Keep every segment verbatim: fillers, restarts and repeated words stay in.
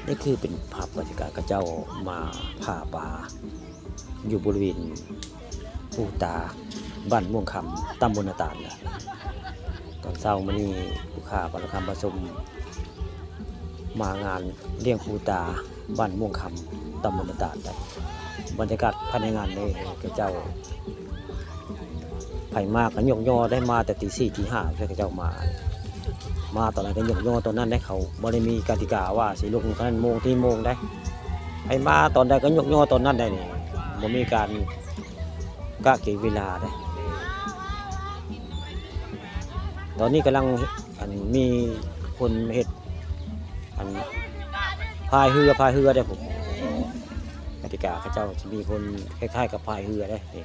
นี่คือเป็นภาพบรรยากาศเขาเจ้ามาผ่าปลาอยู่บริเวณภูตา บ้านม่วงคำ ตำบลนาตาลนะ ตอนเช้ามื้อนี้ผู้ข้าพาทองคำผสม มางานเลี้ยงภูตา บ้านม่วงคำ ตำบลนาตาลนะ บรรยากาศภายในงานนี่เขาเจ้า ไผมาก็ยกยอได้ มาแต่ตีสี่ตีห้าเขาเจ้ามา มาตอนไหนก็ยกยอตอนนั้นได้ เขาบ่ได้มีกติกาว่าสิลงเท่านั้นโมงที่โมงได้ ไผมาตอนใดก็ยกยอตอนนั้นได้นี่ บ่มีการกะเกณฑ์เวลาได้ ตอนนี้กำลัง อัน มีคนเฮ็ด อัน พายเรือ พายเรือได้ผม กติกาเขาเจ้าจะมีคนคล้ายๆกับพายเรือได้นี่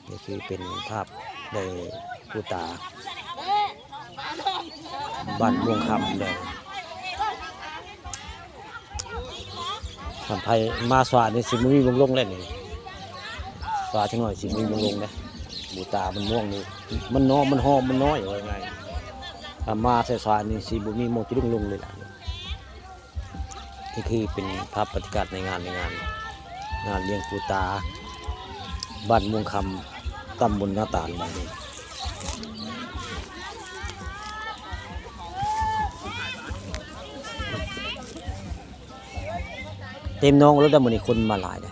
นี่คือเป็นภาพในภูตา บ้านม่วงคำเลย ทำไผมาสวานี่สิบ่มีมงลงเลยนี่ สวาจังหน่อยสิบ่มีมงลงเลย ภูตามันม่วงนี่ มันน้อย มันหอม มันน้อย ว่าไง ถ้ามาใส่สวานี่สิบ่มีมงจะลงลงเลยล่ะ นี่คือเป็นภาพบรรยากาศในงาน ในงาน งานเลี้ยงภูตา บ้านม่วงคำ ตำบลนาตาลบ้านนี้ เต็มหนองรถได้มื้อนี้ คนมาหลายเด้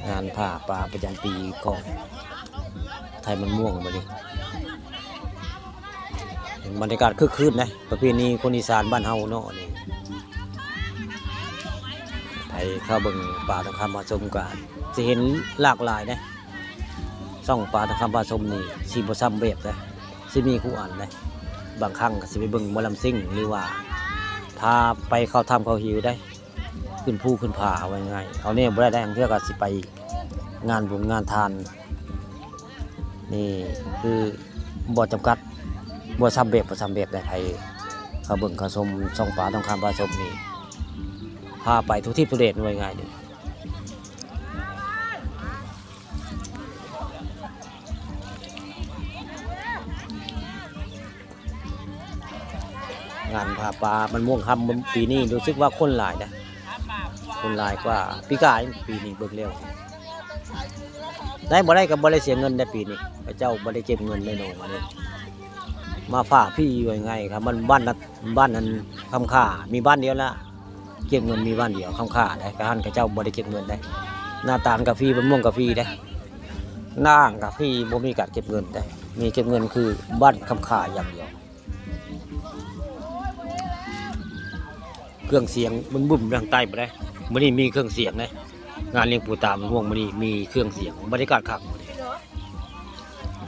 งานผ่าปลาประจำปีของไทยมันม่วงมื้อนี้ บรรยากาศคึกคืนนะ ประเพณีคนอีสานบ้านเฮาเนาะนี่ ไผเข้าเบิ่งปลาทองคำผสมก็สิเห็นหลากหลายนะ ช่องปลาทองคำผสมนี่สิบ่ซ้ำแบบนะ สิมีคู่อันนะ บางครั้งก็สิไปเบิ่งหมอลำซิ่ง หรือว่าพาไปเข้าถ้ำเข้าหิวได้ ขึ้นภูขึ้นผา เอาไว้ง่าย เอาแนวบ่ได้ ได้ บางเทื่อก็สิไปงานบุญงานทาน นี่คือบ่จำกัด บ่ซ้ำแบบ บ่ซ้ำแบบได้ ไผเข้าเบิ่งเข้าชมช่องปลาทองคำผสมนี่ พาไปทุกทิศทุกแดน ว่าง่ายเด้อ งานผ่าปลามันม่วงคำปีนี้รู้สึกว่าคนหลายนะ คนหลายกว่าปีกาย ปีนี้เบิ่งแล้ว ได้บ่ได้ก็บ่ได้เสียเงินได้ปีนี้ พระเจ้าบ่ได้เก็บเงินได้น้องอันนี้ มาผ่าฟรีว่าไงครับ มันบ้านละ บ้านนั้นคำค่า มีบ้านเดียวละ เก็บเงินมีบ้านเดียว คำค่าได้ กะหั้นเขาเจ้าบ่ได้เก็บเงินได้ นาตาลกะฟรี บ้านม่วงกะฟรีได้ นาอ่างกะฟรี บ่มีการเก็บเงินได้ มีเก็บเงินคือบ้านคำค่าอย่างเดียว เครื่องเสียงบึ้มๆ ทางใต้บ่ได้ มื้อนี้มีเครื่องเสียงนะ งานเลี้ยงปูตามันม่วงมื้อนี้มีเครื่องเสียง บรรยากาศคัก